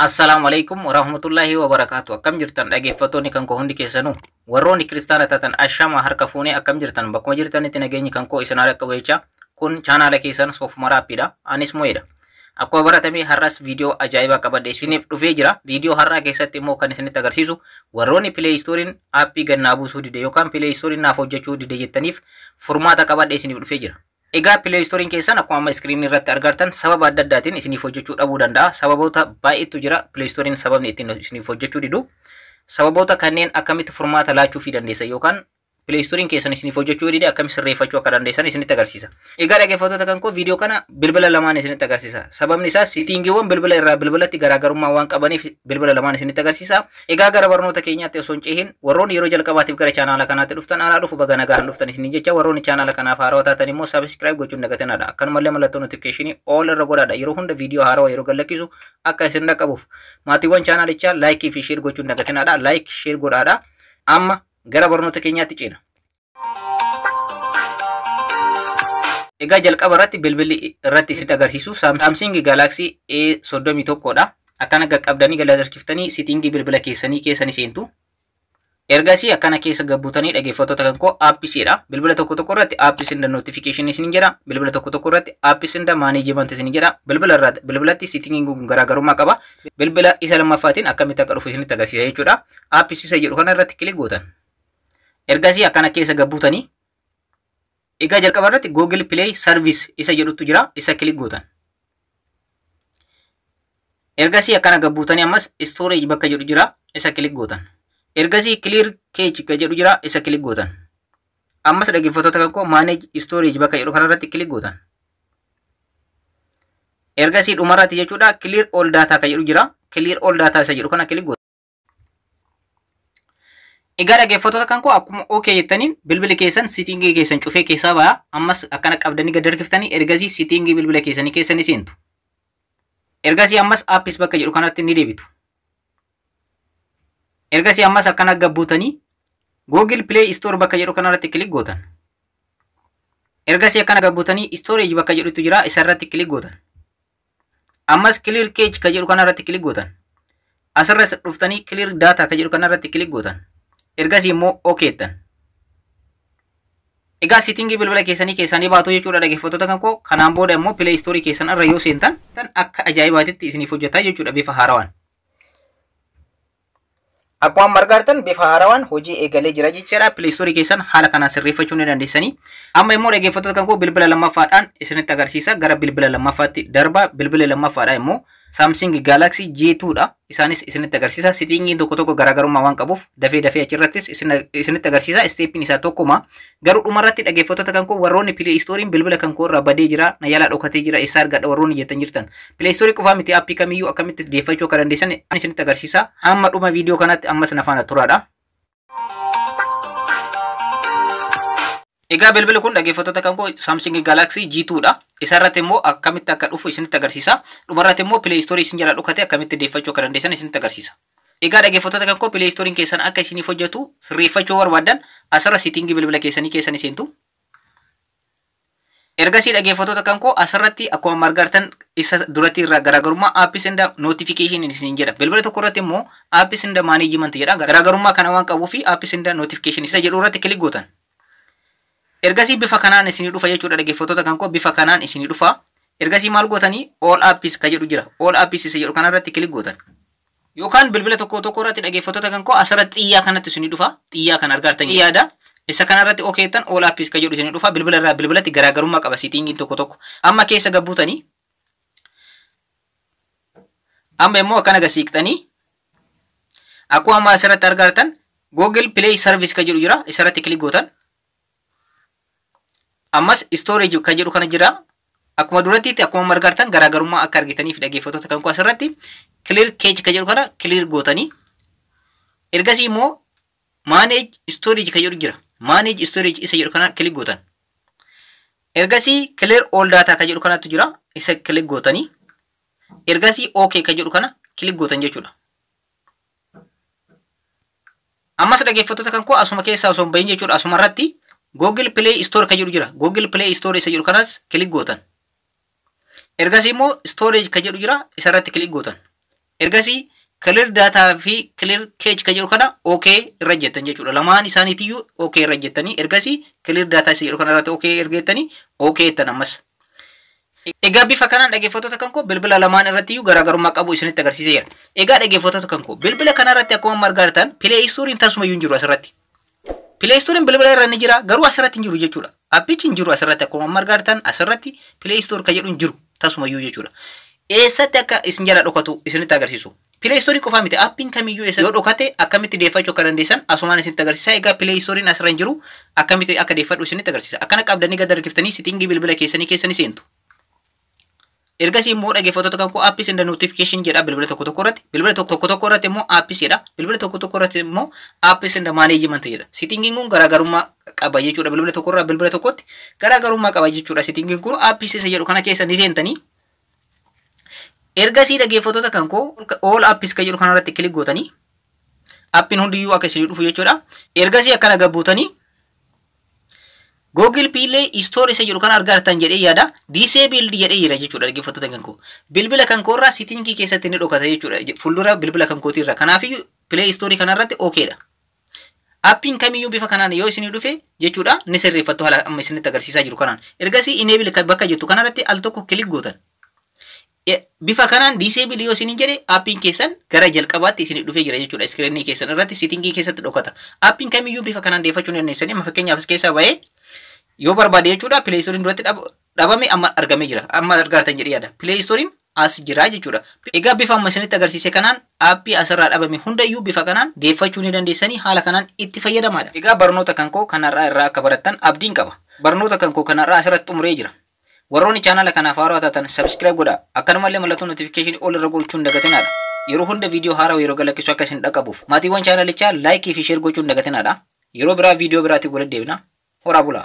Assalaamu alaikum warahmatullahi wabarakaatu. Akkam jirtan dhaggeeffattoonni kan koo hundi keessanuu, warroonni kiristaana taatan ashama harka fuunee, akkam jirtan? Bakkuma jirtanitti nageenyi kan koo isin haala qabu jecha, kun chaanaala keessan Soofuma Raappiidha. Anis Mo'eedha. Akkuma baratame har'as viidiyoo ajaa'ibaa qabadhe isiniif dhufee jira. Viidiyoo har'aa keessatti immoo kan isinitti agarsiisu warroonni Play Storein aappii gannaa buusuu dide yookaan Play Storein naaf hojjechuu dide jettaniif furmaata qabadhe isiniif dhufee jira. Egaa Play Storein keessan akkuma amma iskiriinii irratti argartan sababa adda addaatiin isiniif hojjechuu dhabuu danda'a. Sababoota baay'eetu jira Play Storein sababni ittiin isiniif hojjechuu didu. Sababoota kanneen akkamitti furmaata laachuu fi dandeessan yookaan Play Storein keessan isiniif hojjechuu dide akkamitti sirreeffachuu akka dandeessan isinitti agarsiisa. Egaa dhaggeeffattoota kan koo, viidiyoo kana bilbila lamaan isinitti agarsiisa. Sababni isaas settingiiwwan bilbila irraa bilbilatti garaagarummaa waan qabaniif bilbila lamaan isinitti agarsiisa. Egaa gara barnoota keenyaatti osoo hin cehin, warroonni yeroo jalqabaatiif gara chaanaala kanaatti dhuftan alaa dhufu, baga nagaan dhuftan isiniin jecha, warroonni chaanaala kanaaf haarawaa taatan immoo subscribe gochuun dagatinadha. Akkanumallee mallattoo notification all irra godhaadha. Yeroo hunda viidiyoo haarawaa yeroo gadlakkisu akka isin dhaqqabuuf maatiiwwan chaanaalichaa like fi share gochuun dagatinadha. Like, share godhaadha. Amma gara barnoota keenyaatti ceena. Egaa jalqaba irratti bilbilli irratti isinitti agarsiisu Samsung Galaxy A31 dha. Akkana qaqqabdanii gala harkiftanii settingii bilbila keessanii keessa ni seentu. Ergasii akkana keessa gabbutanii dhaggeeffattoota kan koo, apps dha. Bilbila tokko tokko irratti apps and notification isin jedha. Bilbila tokko tokko irratti apps and management isin jedha. Bilbila irratti bilbilatti settingiin kun garaagarummaa qaba. Bilbila isa lammaffaatiin akkamitti akka dhufu isinitti agarsiisa jechuudha. Apps isa jedhu kana irratti click gootan. Ergasii akkana keessa gabbutanii, egaa jalqaba irratti Google Play Service isa jedhutu jira, isa click gootan. Ergasii akkana gabbutanii ammas storage bakka jedhu jira, isa click gootan. Ergasii clear cache ka jedhu jira, isa click gootan. Ammas dhaggeeffattoota kan koo, manage storage bakka jedhu kanarratti click gootan. Ergasii dhumarratti jechuudha clear all data ka jedhu jira, clear all data isa jedhu kana click gootan. Egaa dhaggeeffattoota kan koo, akkuma OK jettaniin bilbila keessan settingii keessan cufee keessaa ba'a. Ammas akkana qabdanii gad harkiftanii ergasii settingii bilbila keessanii keessa ni seentu. Ergasii ammas apps bakka jedhu kanatti ni deebitu. Ergasii ammas akkana gabbuutanii Google Play Store bakka jedhu kanarratti click gootan. Ergasii akkana gabbuutanii storage bakka jedhutu jira, isarratti click gootan. Ammas clear cache ka jedhu kanarratti click gootan. Asirra dhuftanii clear data ka jedhu kanarratti click gootan. Ergasii immoo OK jettan. Egaa settingii bilbila keessanii keessanii baatu jechuudha dhaggeeffattoota kan koo. Kanaan booda immoo Play Store keessan irra yoo seentan akka ajaa'ibaatitti isiniif hojjetaa jechuudha bifa haarawaan. Akkuma amma argartan bifa haarawaan hojii eegalee jira jechuudha. Play Store keessan haala kanaan sirreeffachuu ni dandeessanii. Amma immoo dhaggeeffattoota kan koo, bilbila lammaffaadhaan isinitti agarsiisa. Gara bilbila lammaffaatti darba. Bilbila lammaffaadhaa immoo Samsung Galaxy J2 dha. Isaanis isinitti agarsiisa. Settingiin tokko tokko garaagarummaa waan qabuuf dafee dafee achirrattis isinitti agarsiisa. Steppiin isaa tokkuma. Garuu dhumarratti dhaggeeffattoota kan koo, warroonni Play Storein bilbila kan koo irraa badee jira, na yaalaa dhokatee jira, eessaa argadha warroonni jettan jirtan. Play Store qofaa miti, aappii kamiyyuu akkamitti deeffachuu akka dandeessan isinitti agarsiisa. Hamma dhuma viidiyoo kanaatti ammas na faana turaadha. Egaa bilbilli kun dhaggeeffattoota kan koo Samsung Galaxy G2 dha. Isarratti immoo akkamitti akka dhufu isinitti agarsiisa. Dhumarratti immoo Play Store isin jala dhokate akkamitti deeffachuu akka dandeessan isinitti agarsiisa. Egaa dhaggeeffattoota kan koo, Play Store keessan akka isiniif hojjetu sirreeffachuu barbaadan asirra settingii bilbila keessanii keessanii seentu. Ergasii dhaggeeffattoota kan koo, asirratti akkuma argartan isa duratti irraa garaagarummaa apps and notification isin jedha. Bilbila tokko irratti immoo apps and management jedha. Garaagarummaa kana waan qabuu fi apps and notification isa jedhu irratti click gootan. Ergasii bifa kanaan isinii dhufa jechuudha dhaggeeffattoota kan koo, bifa kanaan isinii dhufa. Ergasii maal gootanii? All apps ka jedhu jira. All apps isa jedhu kanarratti click gootan. Yookaan bilbila tokko tokko irratti dhaggeeffattoota kan koo, asirratti xiyyaa kanatti isinii dhufa. Xiyyaa kan argartan xiyyaadha. Isa kanarratti OK jettan, all apps ka jedhu isinii dhufa. Bilbila irraa bilbilatti garaagarummaa qaba settingiin tokko tokko. Amma keessa gabbuutanii, amma immoo akkana gasiiqxanii akkuma amma asirratti argartan Google Play Service ka jedhu jira. Isarratti click gootan. Ammas storage ka jedhu kana jira. Akkuma durattiitti akkuma argartan garaagarummaa akka argitaniif dhaggeeffattoota kan koo, asirratti clear cache ka jedhu kana clear gootanii, ergasii immoo manage storage ka jedhu jira. Manage storage isa jedhu kana click gootan. Ergasii clear all data ka jedhu kanatu jira. Isa click gootanii ergasii OK ka jedhu kana click gootan jechuudha. Ammas dhaggeeffattoota kan koo, asuma keessaa osoo hin bahin jechuudha, asuma irratti Google Play Store ka jedhu jira. Google Play Store isa jedhu kanas click gootan. Ergasii immoo storage ka jedhu jira, isarratti click gootan. Ergasii clear data fi clear cache kan jedhu kana OK irra jettan jechuudha. Lamaan isaaniitiyyuu OK irra jettanii, ergasii clear data isa jedhu kana irratti OK erga jettanii, OK jettan ammas. Egaa bifa kanaan, dhaggeeffattoota kan koo, bilbila lamaan irratti iyyuu garaagarummaa qabu isinitti agarsiisee jira. Egaa dhaggeeffattoota kan koo, bilbila kana irratti akkuma amma argaa jirtan Play Storein tasumayyuu hin jiru asirratti. Play Storein bilbila irra ni jira, garuu asirratti hin jiru jechuudha. Appichi hin jiru asirratti. Akkuma amma argaa jirtan asirratti Play Store kan jedhu hin jiru tasumayyuu jechuudha. Eessatti akka isin jala dhokatu isinitti agarsiisu. Play Store qofaa miti, appiin kamiyyuu eessa yoo dhokate akkamitti deeffachuu akka dandeessan asumaan isinitti agarsiisa. Egaa Play Storein asirra hin jiru, akkamitti akka deeffadhu isinitti agarsiisa. Akkana qabdanii gad harkiftanii settingii bilbila keessanii keessanii seentu. Ergasii immoo, dhaggeeffattoota kan koo, apps and notification jedha bilbila tokko tokko irratti. Bilbila tokko tokko irratti immoo apps jedha. Bilbila tokko tokko irratti immoo apps and management jedha. Settingiin kun garaagarummaa qaba jechuudha. Bilbila tokko irraa bilbila tokkotti garaagarummaa qaba jechuudha. Settingiin kun apps isa jedhu kana keessa ni seentanii. Ergasii, dhaggeeffattoota kan koo, all apps kan jedhu kanarratti click gootanii appiin hundiyyuu akka isinii dhufu jechuudha. Ergasii akkana gabbuutanii Google Play Store isa jedhu kana argattan jedhee yaada. Disabled jedhee jira jechuudha, dhaggeeffattoota kan koo. Bilbila kan koo irraa settingii keessatti ni dhokata jechuudha. Fuuldura bilbila kan kootii irra. Kanaafiyyuu Play Store kanarratti okay dha. Appiin kamiyyuu bifa kanaan yoo isinii dhufe jechuudha, ni sirreeffattu haala amma isinitti agarsiisaa jiru kanaan. Ergasii enable bakka jettu kanarratti al tokko click gootan. Bifa kanaan disable yoo isiniin jedhe, appiin keessan gara jalqabaatti isinii dhufee jira jechuudha. Screenii keessan irratti settingii keessatti dhokata. Appiin kamiyyuu bifa kanaan deeffachuu ni dandeessanii. Amma fakkeenyaaf as keessaa bahee yoo barbaade jechuudha, Play Storein duratti dhabame amma argamee jira. Amma argaatan jedhee yaada. Play Storein as jira jechuudha. Egaa bifa amma isinitti agarsiise kanaan appii asirraa dhabame hundayyuu bifa kanaan deeffachuu ni dandeessanii, haala kanaan itti fayyadamaadha. Egaa barnoota kan koo kanarraa irraa akka barattan abdiin qaba. Barnoota kan koo kanarraa asirratti xumuree jira. Warroonni chaanala kanaaf haaraa taatan subscribe godhaa. Akkanumallee mallattoo notificationii ol irra gochuun dagatinaadha. Yeroo hunda viidiyoo haaraa yeroo galakkisu akka isin dhaqqabuuf. Maatiiwwan chaanalichaa likeii fi share gochuun dagatinaadha. Yeroo biraa viidiyoo biraatiin walitti deebina. Horaa bulaa.